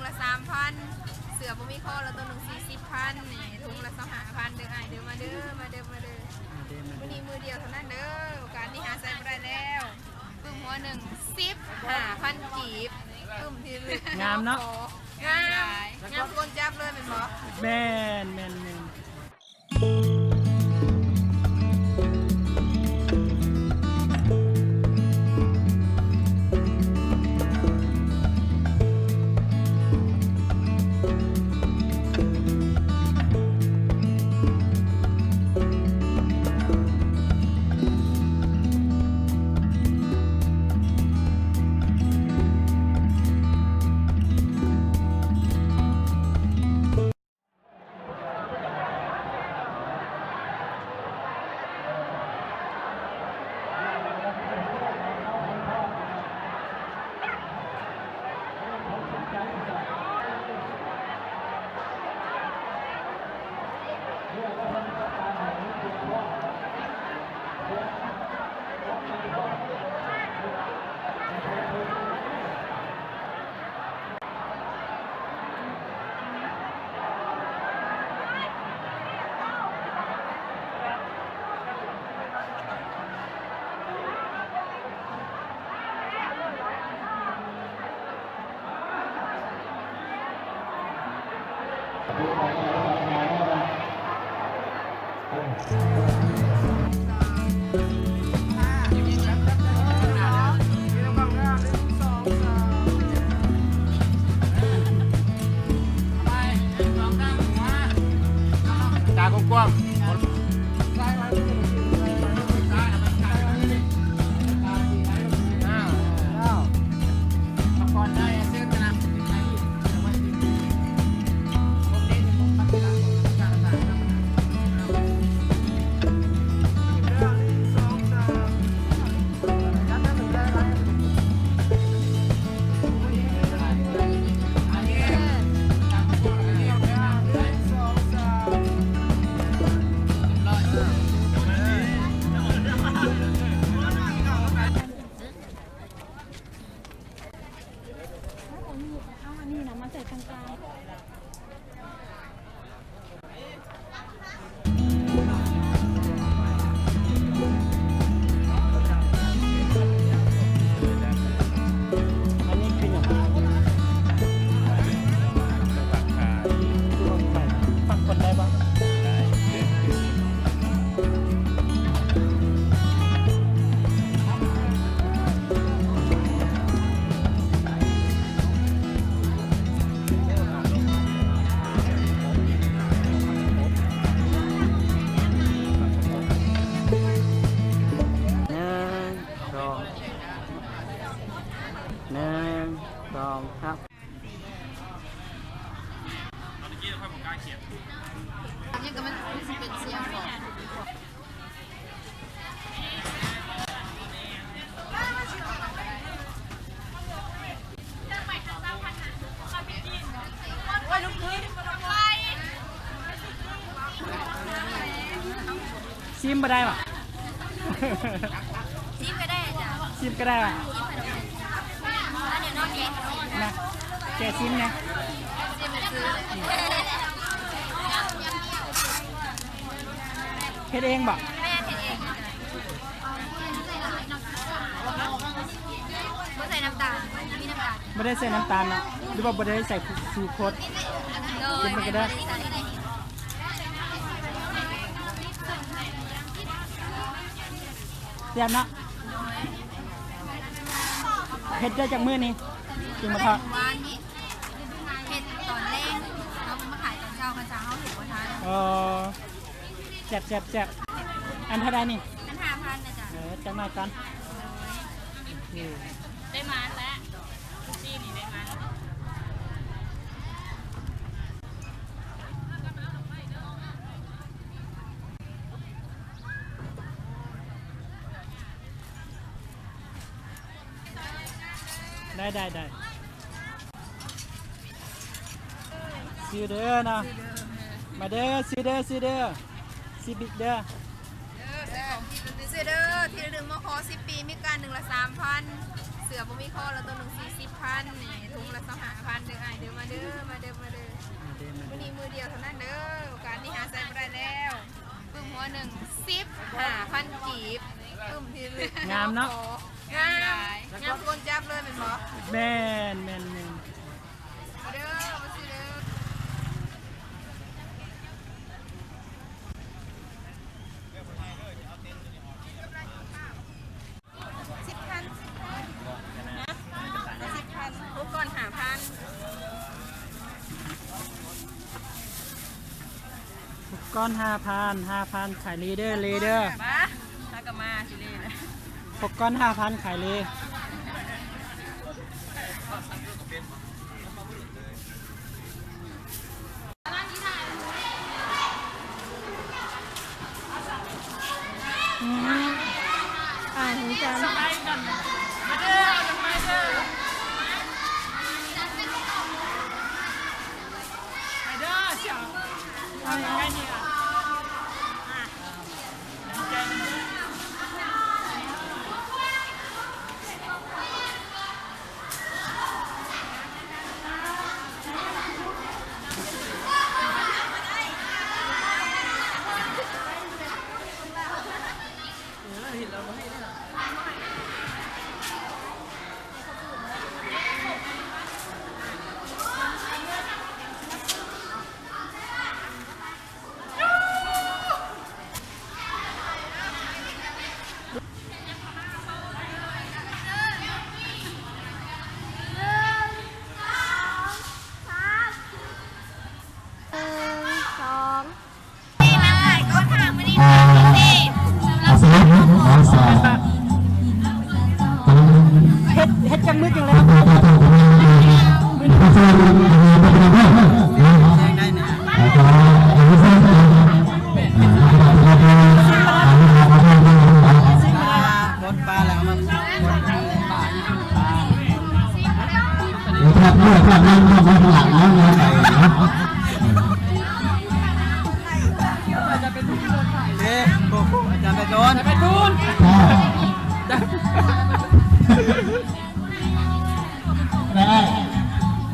ລະສາມພັນ ເສື້ອບໍ່ມີຄໍລະໂຕໜຶ່ງສີ່ສິບພັນ ນີ້ ຖົງລະຊາວຫ້າພັນເດີອ້າຍເດີ ມາເດີ ມາເດີ ມາເດີ ມາເດີ ມື້ນີ້ມື້ດຽວເທົ່ານັ້ນເດີ ໂອກາດນີ້ຫາໃຊ້ບໍ່ໄດ້ແລ້ວ ປຶ້ມຫົວໜຶ່ງສິບຫ້າພັນກີບ ປຶ້ມທີ່ລະລຶກ ງາມເນາະ ງາມ ງາມຄົນຈັບເລີຍແມ່ນບໍ່? ແມ່ນ ແມ່ນ ແມ່ນ. ຕາກວ້າງໆ. ໜຶ່ງ ສອງ ໜຶ່ງ ສອງ ສາມ. ອັນນີ້ກໍມັນຊິເປັນສຽງຂອງ ຊີມບໍ່ໄດ້ຫວາ? ຊີມກໍໄດ້ຈ້າ. ຊີມກໍໄດ້ຫວາ? ຊີມກໍໄດ້. ອັນນີ້ເນາະ ແກະຊີມແດ່. ຊີມແລ້ວຊື້. ເຮັດເອງບໍ່? ແມ່ນ ເຮັດເອງ. ບໍ່ໃສ່ນ້ຳຕານ ມີນ້ຳຕານ? ບໍ່ໄດ້ໃສ່ນ້ຳຕານເນາະ ຫຼືວ່າບໍ່ໄດ້ໃສ່ຊູໂຄດ? ໂດຍ ກິນມັນກໍໄດ້. ແຊບເນາະ. ເຮັດໄດ້ຈັກມື້ນີ້ຈຶ່ງມາທອດ? ວານນີ້ ເຮັດຕອນແລງ ເຮົາມາຂາຍຕອນເຊົ້າ ຄັນເຊົ້າເຮົາເຮັດບໍ່ທັນ. ເອີ ແຊບໆໆ. ອັນເທົ່າໃດນີ້? ອັນຫ້າພັນນະຈ້ະ. ເອີ ຈັກໜ້ອຍກ່ອນ. ໂດຍ ໂອເຄ ໄດ້ມາແລ້ວ ຊີ້ນີ້ໄດ້ມາ. ໄດ້ ໄດ້ ໄດ້. ຊື້ເດີເນາະ ຊື້ເດີ ມາເດີ ຊື້ເດີ ຊື້ເດີ ຊື້ບິກເດີ ຊື້ເດີ. ທີ່ລະນຶກມໍຄໍສິບປີ ມີການໜຶ່ງລະສາມພັນ ເສື້ອບໍ່ມີຄໍລະໂຕໜຶ່ງສີ່ສິບພັນ ນີ້ ຖົງລະຊາວຫ້າພັນເດີອ້າຍເດີ ມາ ເດີ ມາເດີ ມາເດີ ມາເດີ ມາເດີ ມື້ນີ້ມື້ດຽວເທົ່ານັ້ນເດີ ໂອກາດນີ້ຫາໃຊ້ບໍ່ໄດ້ແລ້ວ. ປຶ້ມຫົວໜຶ່ງ ສິບຫ້າພັນກີບ ປຶ້ມທີ່ ງາມເນາະ ງາມ ງາມຄົນຈັບເລີຍແມ່ນບໍ່? ແມ່ນ ແມ່ນ ແມ່ນ ມາເດີ ມາຊື້ເດີ. ສິບພັນ ສິບພັນ ຫົກກ້ອນຫ້າພັນ ຫົກກ້ອນຫ້າພັນ ຫ້າພັນ ຂາຍເລເດີ ເລເດີ ມາ ແລ້ວກໍມາຊິເລເດີ ຫົກກ້ອນຫ້າພັນ ຂາຍເລ. ອືມ ອ່ານຄືກັນ ມາເດີ ມາເດີ ມາເດີ ສຽວ ເອົາໃກ້ນີ້ລະ ອ່າ. ເຮັດ ເຮັດຈັກມື້ຈັ່ງແລ້ວ ເອີ ໂອ້ໂຫ ອາຈານໄປໂດນ ໄປໂດນ ໄດ້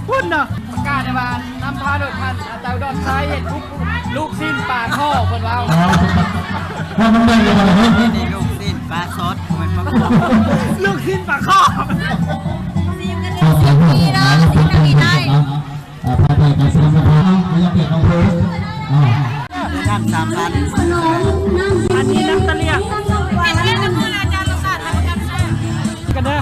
ພຸ້ນເນາະ ປະກາດໄດ້ວ່າ ນຳພາໂດຍທ່ານອາຈານອຸດອນໄຊ ເຮັດລູກ ລູກຊີ້ນປາຄໍ່ ເພິ່ນເວົ້າ ວ່າມັນແມ່ນບໍ່ ນີ້ລູກຊີ້ນປາສົດ ບໍ່ແມ່ນປາຄໍ່ ລູກຊີ້ນປາຄໍ່ ຊີມກັນເລີຍ ຊີມນີ້ເດີ ຊີມນີ້ໄດ້. ອ່າ ພາໄປການສະໜັບສະໜູນ ເອົາ ເອົາຢ່າງເປັນຂອງເພິ່ນ ອ່າ ນ້ຳສາມພັນ ອັນນີ້ນ້ຳຕະຫຼຽງ ເຮັດເຮັດນ້ຳເພິ່ນອາຈານ ລົດຊາດຮັບປະກັນແຊບ ກັນເດີ.